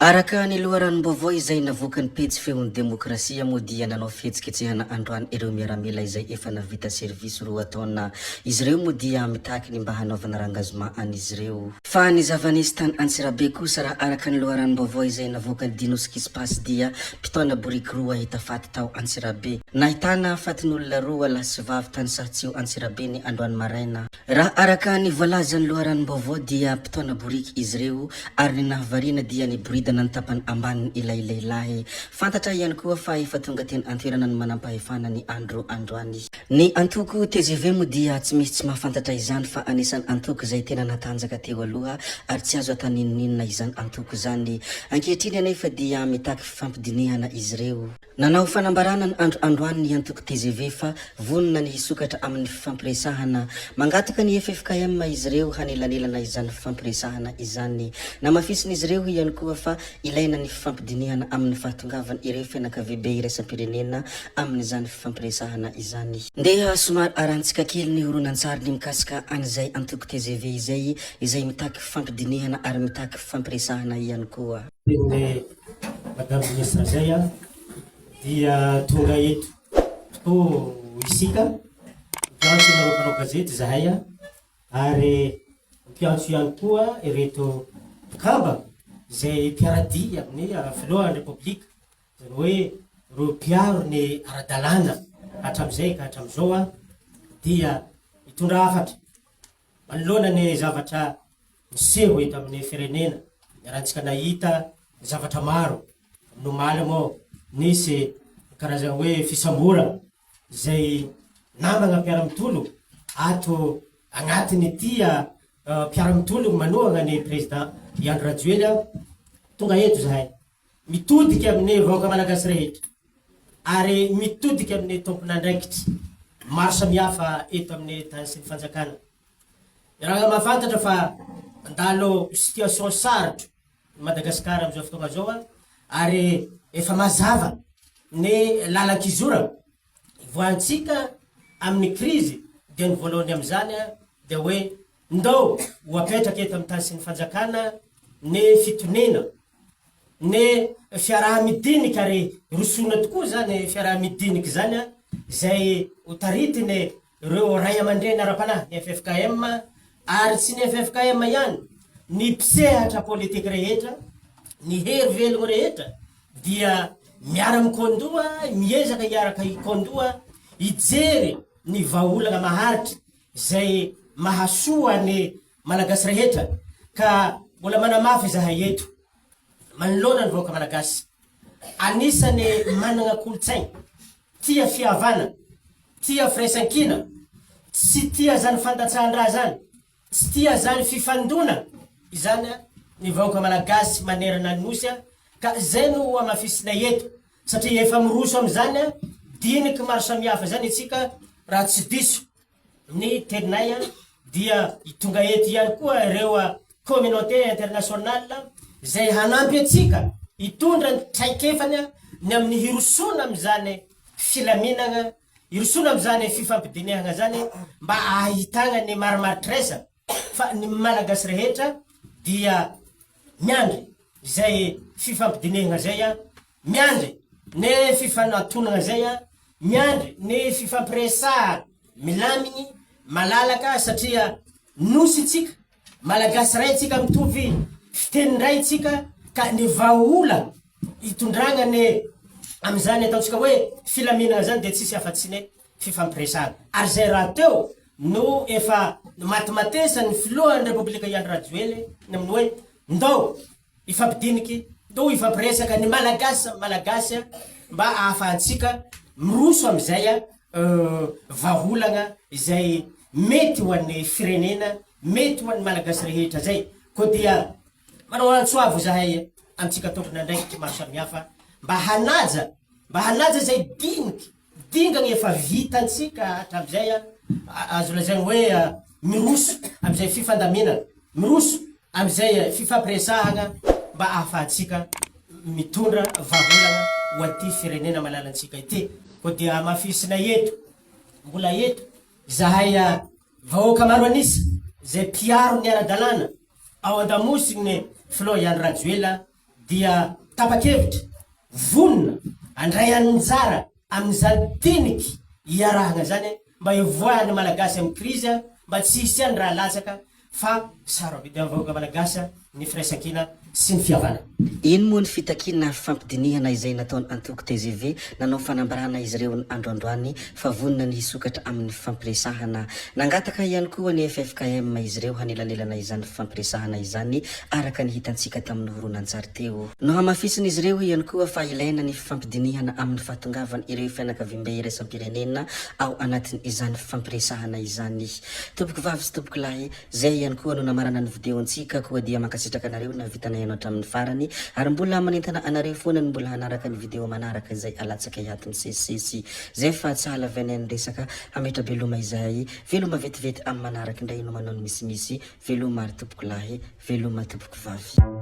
Araka ny loharanom-baovao izay navoakan'ny pejy Feon'ny Demokrasia moa dia nanao fihetsiketsehana androany ireo miaramila izay efa navita serivisy roa taona. Izy ireo moa dia mitaky ny mba hanaovana rangazoma an'izy ireo. Fa ny zava-nisy tany Antsirabe kosa raha araka ny loharanom-baovao izay navoakan'ny Dinoskispace dia mpitaona boriky roa hita faty tao Antsirabe. Nahitana fatin'olona roa lahy sy vavy tany Sahatsiho Antsirabe ny androany maraina. Raha araka ny voalazan'ny loharanom-baovao dia mpitaona boriky izy ireo ary ny nahavariana dia niboridana ny tapany ambaniny ilay lehilahy. Fantatra ihany koa fa efa tonga teny an-toerana ny manampahefana ny andro androany. Ny antoko tgv moa dia tsy misy tsy mahafantatra izany fa anisan'ny antoko izay tena natanjaka teo aloha ary tsy azo atao n'inon'inona izany antoko izany. Ankehitriny anefa dia mitaky fifampidinihana izy ireo. Nanao fanambarana ny andro androany ny antoko tgv fa vonona ny hisokatra amin'ny fifampiresahana. Mangataka ny ffkm izy ireo hanelanelana izany fifampiresahana izany. Namafisin'izy ireo ihany koa fa ilaina ny fifampidinihana amin'ny fahatongavan ireo fianakaviabe iraisam-pirenena amin'izany fifampiresahana izany. Ndeha somary arahantsika kely ny horonantsary ny mikasika an'izay antoko tgv izay, izay mitaky fifampidinihana ary mitaky fifampiresahana ihany koa. Tenin'i Madame Ministre zay a, dia tonga eto tokoa isika, mpiantso anareo mpanao gazety izahay a, ary mpiantso ihany koa ireto mpikambana izay mpiara-dia amin'ny filohan'ny Repoblika, izany hoe ireo mpiaro ny ara-dalàna hatramin'izay ka hatramin'izao a, dia hitondra hafatra Manoloana ny zavatra miseho eto amin'ny firenena, niarahantsika nahita zavatra maro. Amin'ny omaly moa nisy karazana hoe fisamborana izay namana mpiara-mitolona ato agnatin'ity mpiara-mitolona manohana ny président Andry Rajoelina. Tonga eto izahay mitodika amin'ny vahoaka malagasy rehetra ary mitodika amin'ny tompon'andraikitra maro samihafa eto amin'ny tany sy ny fanjakana. Raha mahafantatra fa mandalo situation sarotra i Madagasikara amin'izao fotoana izao ary efa mazava ny lalan-kizorana ivoahantsika amin'ny krizy dia ny voalohany amin'izany dia hoe Ndao ho apetraka eto amin'ny tany sy ny fanjakana ny fitoniana, ny fiaraha-midinika ary rosoana tokoa izany fiaraha-midinika izany izay ho taritiny ireo ray aman-dreny ara-panahy, ny ffkm ary tsy ny ffkm ihany, ny mpisehatra politika rehetra, ny hery velogno rehetra dia miara-mikaondoha, miezaka hiaraka hikaondoha hijery ny vahaolana maharitra izay mahasoa ny Malagasy rehetra ka mbola manamafy izahay eto manoloana ny vahoaka Malagasy. Anisany manana kolontsaina tia fihavana, tia firaisankina, tsy tia izany fandatsahan-drà izany, tsy tia izany fifandona izany ny vahoaka Malagasy manerana ny Nosy ka izay no hohamafisinay eto satria efa miroso amin'izany diniky maro samihafa izany isika raha tsy diso ny teninay dia tonga eto ihany koa ireo communauté internationale izay hanampy antsika hitondra ny traikefany ny amin'ny hirosoana amin'izany filaminana, hirosoana amin'izany fifampidinihana izany mba ahitana ny marimaritra fa ny Malagasy rehetra dia miandry izay fifampidinihana izay, miandry ny fifanatonana izay, miandry ny fifampiresahana milamigny, malalaka satria Nosy tsika, Malagasy ray tsika mitovy fiteny ndray tsika ka ny vahaolana hitondragna ny amin'izany ataontsika hoe filaminana zany dia tsisy afa-tsy ny fifampiresahana ary zay rahateo no efa nomatimatesan'ny filohan'ny Repoblika i Andry Rajoely ny amin'ny hoe ndao hifampidiniky, ndao hifampiresaka ny Malagasy samy Malagasy mba ahafahantsika miroso amin'izay vahaolana izay mety ho an'ny firenena, mety ho an'ny Malagasy rehetra zay. Koa dia manao antso avo izahay amintsika tompon'andraikitry maro samihafa mba hanaja, mba hanaja izay diniky Dingana efa vitantsika hatramin'izay, azo lazaina hoe miroso amin'izay fifandaminana, miroso amin'izay fifampiresahana mba ahafahantsika mitondra vahaolana ho an'ity firenena malalantsika ity. Koa dia hamafisinay eto, mbola eto izahay vahoaka maro an'isa izay mpiaro ny ara-dalàna ao an-damosin'ny filoha Andry Rajoelina. dia tapa-kevitra, vonona handray anjara amin'izany diniky iarahana izany mba hivoahan'ny Malagasy amin'ny krizy, mba tsy hisian'ny rà latsaka fa sarobidy amin'ny vahoaka Malagasy ny firaisankina sy ny fihavanana. Iny moa ny fitakiana fifampidinihana izay nataon'ny antoko tgv, nanao fanambarana izy ireo ny andro androany fa vonona ny hisokatra amin'ny fifampiresahana. Nangataka ihany koa ny ffkm izy ireo hanelanelana izany fifampiresahana izany araka ny hitantsika tamin'ny horonantsary teo. Nohamafisin'izy ireo ihany koa fa ilaina ny fifampidinihana amin'ny fahatongavan ireo fianakaviambe iraisam-pirenena ao anatin'izany fifampiresahana izany. Tompoko vavy sy tompoko lahy, zay ihany koa no namarana ny video-ntsika koa dia mankasitraka anareo nahavita nahaino hatramin'ny farany ary mbola manentana anareo foana ny mbola hanaraka ny video manaraka izay alatsaka iato misesisesy. Zay fa tsy hahalavainay ny resaka, hametra-beloma izahay, veloma vetivety amin'ny manaraka indray no manao ny misimisy, veloma ary tompoko lahy, veloma tompoko vavy.